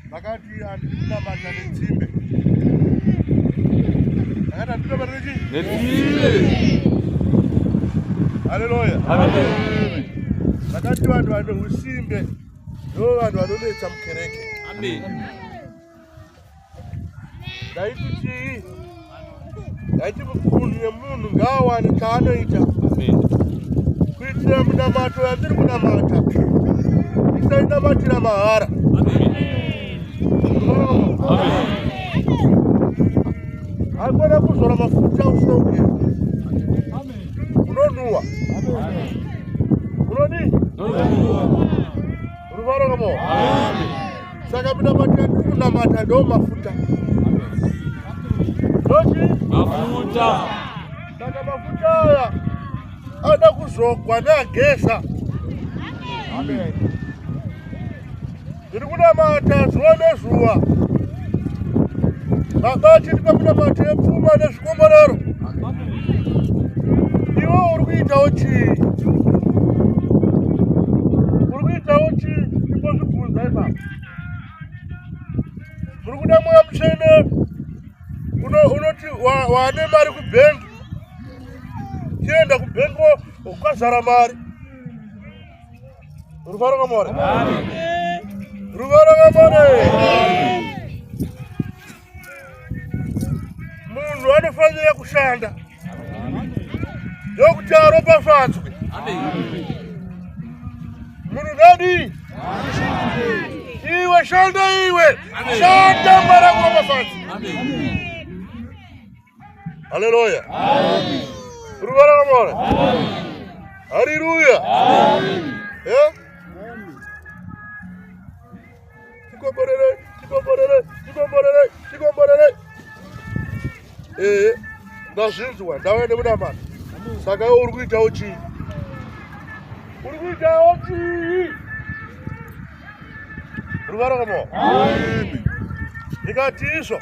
Ndakati handidi kunamata netsimbe. Ndakati handidi kunamata nechii? Netsimbe. Haleluya. Amen. Ndakati vanhu vane usimbe ndo vanhu vanonetsa mukereke. Amen. Ndaiti chii? Ndaiti munhu nemunhu ngaawane chaanoita. Amen. Kuitira munamato yandiri kunamata isainamatira mahara. Amen. Amen. Haikona kuzora mafuta usina kugeza. Unonhuwa. Unodii? Ruvaro kamo. Saka munamata yandiri kunamata ndo mafuta. Ndochi? Mafuta. Saka mafuta aya anoda kuzogwa neageza. Ndiri kunamata zuva nezuva. Baba achitipa minamato yepfuma nezvikomborero. Iwe uri kuitawo chii? Uri kuitawo chii? Imbozvibvunza ipapo. Muri kuda mweya mutsvene unoti wane mari kubhengi, chienda kubhengi kwazara mari. Ruvaro kamore. Ruvaro kamore. Munhu anofanira kushanda ndokuti aropafadzwe. Munhu ngadii? Iwe shanda, iwe shanda, Mwari akuropafadze. Haleluya. Ruvaro kamore. Haleluya. Eh? Tikomborere, tikomborere, tikomborere, tikomborere. Ndazvinzwa, ndauya nemunamata. Saka iwe uri kuitawo chii? Uri kuitawo chii? Ruvaro kamo. Ndikati izvo.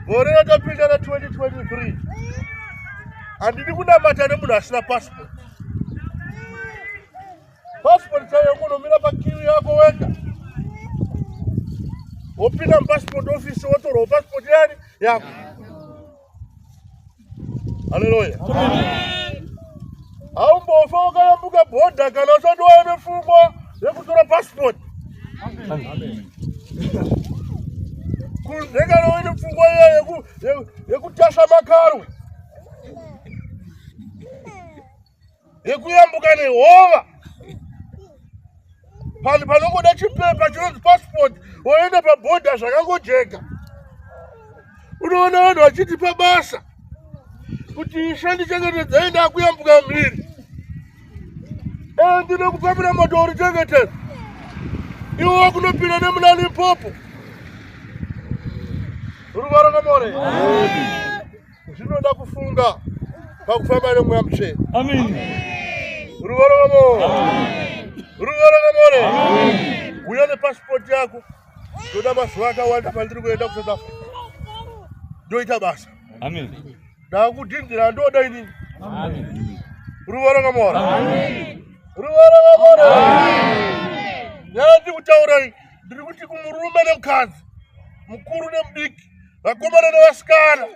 Gore ratapinda ra 2023. Handidi kunamata nemunhu asina passport. Passport chaiyo kunomira pakiu yako wega. Wopinda mupassport office wotorwa passport yani yako. Haleluya. Haumbofa wakayambuka bhodha kana usati wava nepfungwa yekutora passport. Kunze kana uine pfungwa iya yekutasva makarwe, yekuyambuka nehova, panhu panongoda chipepa chinonzi passport, woenda pabhodha zvakangojeka. Unoona vanhu vachiti pabasa kuti ishe ndichengetedzei, ndakuyambuka mhiri, ndine kupamira moto uri chengetedza iwe wakunopinda nemuna Limpopo. Ruvaro kamore. Zvinoda kufunga pakufamba nemweya mutsvene. Amen. Ruvaro kamore. Ruvaro kamore. Uya nepasipoti yako. Ndoda mazuva akawanda pandiri kuenda kuSouth Africa, ndoita basa. Amen. Ndakudhindira, ndoda inini. Amen. Ruvaro kamore. Ruvaro kamore. Nyaya ndiri kutaura iyi, ndiri kuti kumurume nemukadzi, mukuru nemudiki, vakomana nevasikana.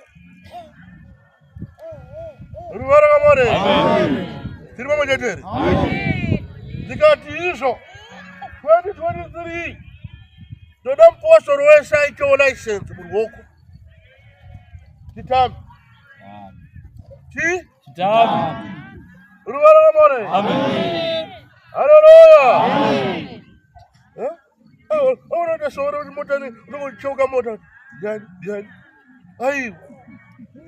Ruvaro kamore. Tiri pamwe chete here? Ndikati izvo 2023 ndoda mupostori wese aitewo license muruoko. Titambe chi Chitabu. Ruvaro kamore. Amen. Haleluya. Unoita soro kuti mota unongocheuka mota ndiani ndiani. Aiwa,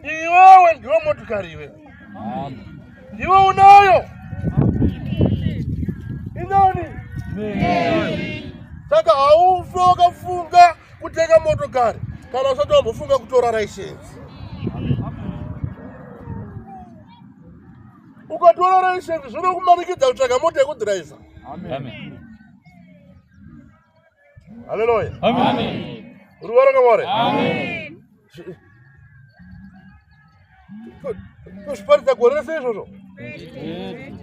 iwewe ndiwe motokari, iwewe ndiwe unayo inani. Saka haufe wakafunga kutenga motokari kana usati wambofunga kutora license. Ukatora license, zvinokumanikidza kutsvaga mota yekudhiraivha. Amen. Haleluya. Amen. Ruvaro kamore. Amen. Tozviparidza gore rese izvozvo. Eh?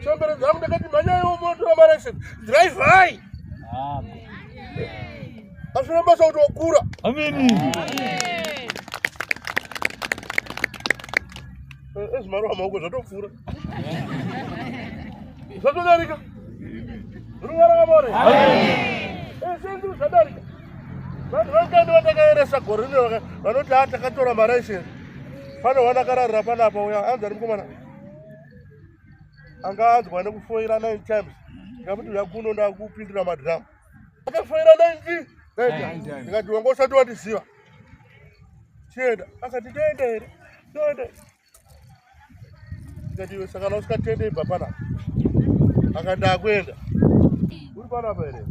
Chembere dzangu ndakati mhanyaiwo munotora maraiseni. Drivai. Hazvina basa kuti wakura. Ameni. Ezvimaruva maoko zvatopfuura. Zvatodarika. Ruva rakamore. Ezvinhu zvadarika. Vanhu vangani vatakaeresa gore rino vanoti ha takatora maraiseni. Pane wana akararira panapa uya anzi ari mukomana. Anga anzwa nekufoira 9 times. Ndikamuti uya kuno ndakupindura madhiramu. Akafoira 9 times. Ndikati wanga usati wandiziva. Chienda. Akati ndoenda here? Ndoenda. Ndikati iwe saka kana usikatende ibva panapa. Akati ndakuenda. Uri panapa here?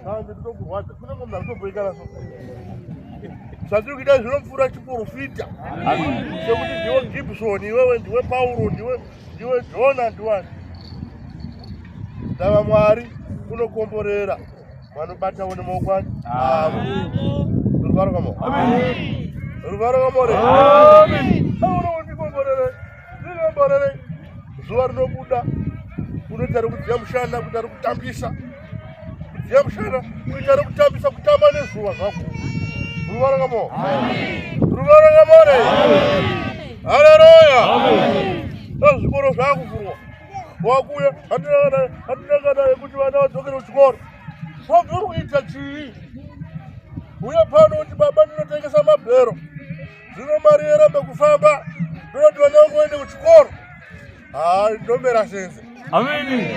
Hanzi ndinokurwadza. Kune munhu akutoboikana so. Zvatiri kuita zvinopfuura chiporofita. Sekuti ndiwe Gibson, iwewe ndiwe Pauro, ndiwe ndiwe Jona, ndiwani. Ndava Mwari unokomborera vanobatawo nemaoko avo. Ruvaro kamore. Ruvaro kamore. Auro undikomborere. Ndikomborere. Zuva rinobuda unoita rekudziya mushana kuita rekutambisa. Kudziya mushana kuita rekutambisa kutamba nezuva zvako. Ruvaro kamore. Ruvaro kamore. Haleluya. Zvikoro zvakuvhurwa. Wakuya hatina kana yekuti vana vadzokere kuchikoro. Wabva uri kuita chii? Uya pano kuti baba ndinotengesa mabhero. Zvino mari yerambe kufamba. Ndinoti vana vangu vaende kuchikoro. Haa ndomera senze. Ameni.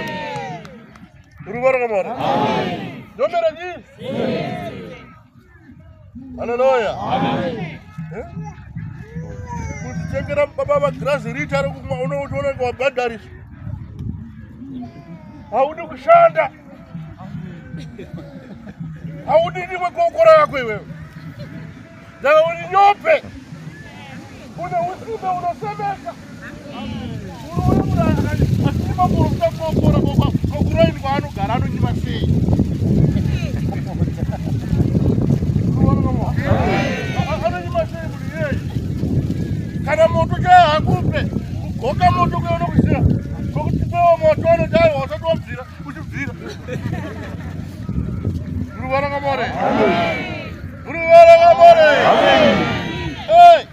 Ruvaro kamore. Ndomera chii? Haleluya. Amen. Kutengera baba magirazi rita rekumwa unoti unenge wabhadhariswa. Haudi kushanda. Haudi ndimwe kokora yako iwewe. Saka uri nyope. Une usimbe unosemesa. Unoona munhu asinyima murume kokora kokuraini kwaanogara anonyima sei? Anonyima sei munhu iyeye? Kana moto chaiyo hakupe. Kugoka moto kuya unokuziva. Kokuti pewo moto anoti aiwa usati wabvira uchibvira. Ruvara kamore. Ruvara kamore. Hey!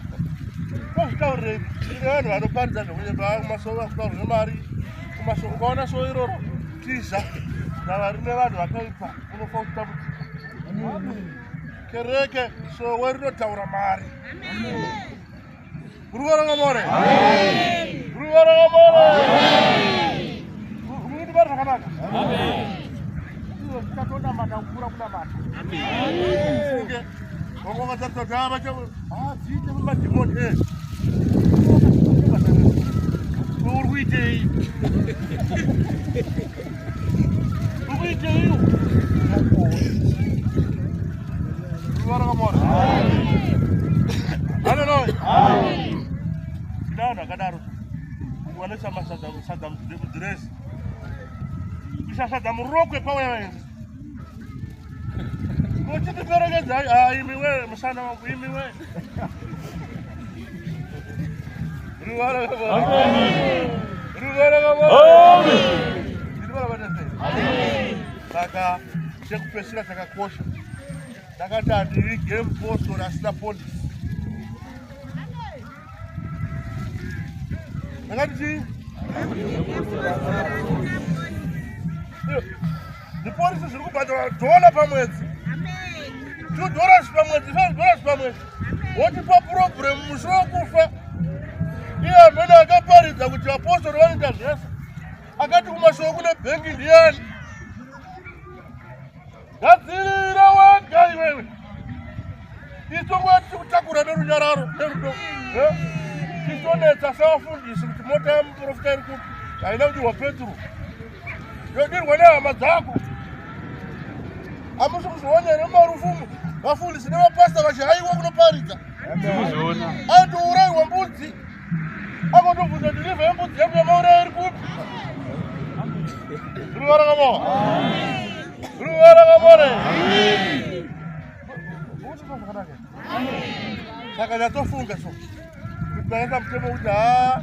Kozvitaurirei? Tine vanhu vanoparidza zvekunyepa kumasowe akutaurwa zvemari. Kumasowe ukaona sowe iroro tiza. Ndava rine vanhu vakaipa unofa uchitambudzika. Kereke sowe rinotaura mari. Ruvara kamore. Ruvara kamore. Ruvara zvakanaka. Iwe tikatonamata kukura kunamata. Funge. Vamwe vakatarisa kuti ava vacha ah dziite madhimoni eh. Uri kuitei? Uri kuitei? Ruvara kamore. Haleluya. Tine vanhu vakadaro. Vanoisa masadza sadza mudhirezi. Kuisa sadza murokwe pauya vaenzi. Uchitiperekedza ah imi we musana wangu imi we. Ruvara kamore. Ruvara kamore. Amen. Ndiri vana sei? Saka chekupedzisira chakakosha. Ndakati handivige mupostori asina polisi. Ndakati chii? Zviporisi zviri kubhadhara dhola pamwedzi. $2 pamwedzi, $5 pamwedzi. Wotipa problem musi wekufa. Iye amene akaparidza kuti vapostori vanoita zvese. Akati kumashure kune bhengi ndiyani? Gadzirira wega iwewe. Isu nguva tiri kutakura nerunyararo nerudo. Tichonetsa sevafundisi kuti mota yemuprofita iri kupi haina kudirwa peturu. Yodirwa nehama dzako. Hamusi kuzviona here mumarufu vafundisi nevapasta vachihaiwa kunoparidza. Tikuzviona. Aitouraiwa mbudzi. Akotobvunza dhirivha yembudzi yangu yamauraya iri kupi? Ruvara kamore. Ruvara kamore. Saka ndatofunga so. Kuti ndakaita mutemo kuti haa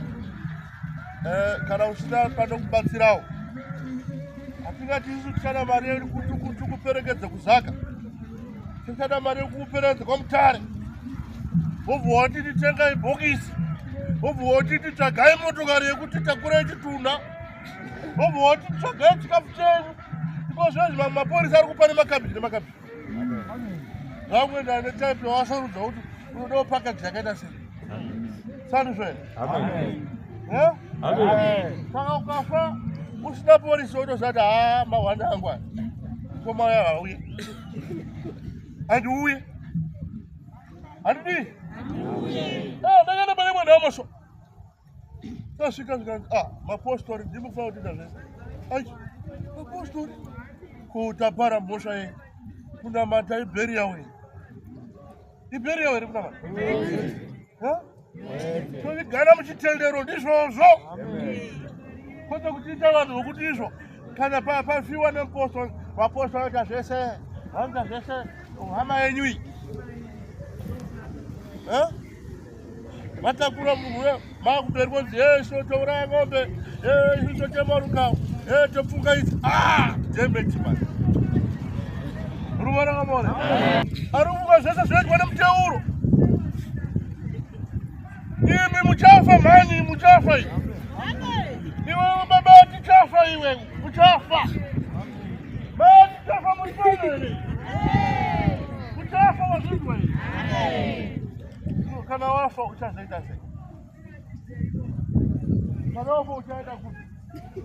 Kana usina panokubatsirawo, hatingati isu tichada mari yekuti tikuperekedze kuZaka, tichada mari yekukuperekedza kwaMutare, wobva wati titengai bhokisi, wobva wati titsvagai motokari yekuti takurai chitunha, wobva wati tsvagai chikafu chenyu. Iko zvinozvi mamwe mapurisa ari kupa nemakabhiji nemakabhiji, zvakuenda netype yawasarudza kuti unodawo package yakaita sei. Sandizvo here? Saka ukafa usina porisi, wotozati, "Ha, mahwanda angu aya, mukoma uya hauye, handiuye, handidii." Ndakaenda pane mwenda wamasho, tasvika, zvikanzi, "Ah, mapostori ndimufanira kutoita zvese." Ai, mapostori kutapara mhosva yei? Kunamata iburial here? Iburial here kunamata? Tovigana muchitendero, ndizvozvo, kwete kutiita vanhu vokuti izvo kana pafiwa nemupostori, vapostori vanoita zvese, vanoita zvese. Hama yenyu iyi, vatakura munhu uyo, makumberi konzi, "E, isu touraya ng'ombe, e, isu totema rukawo, e, topfuka idzi." Ah, dammit man, ruva rakamona ari kufuka zvese zvinoitwa nemuteuro. Imi muchafa mhani, muchafa iwe, iwe baba, tichafa, iwe uchafa, baba, tichafa. Muri pano, uchafa, wazvinzwa? Kana wafa uchazoita sei? Kana wafa uchaenda kupi?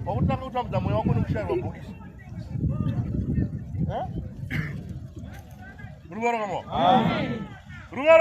Wakutanga kutambudza mweya wako nekushayirwa bhokisi. Ruvaro kama ruvaro.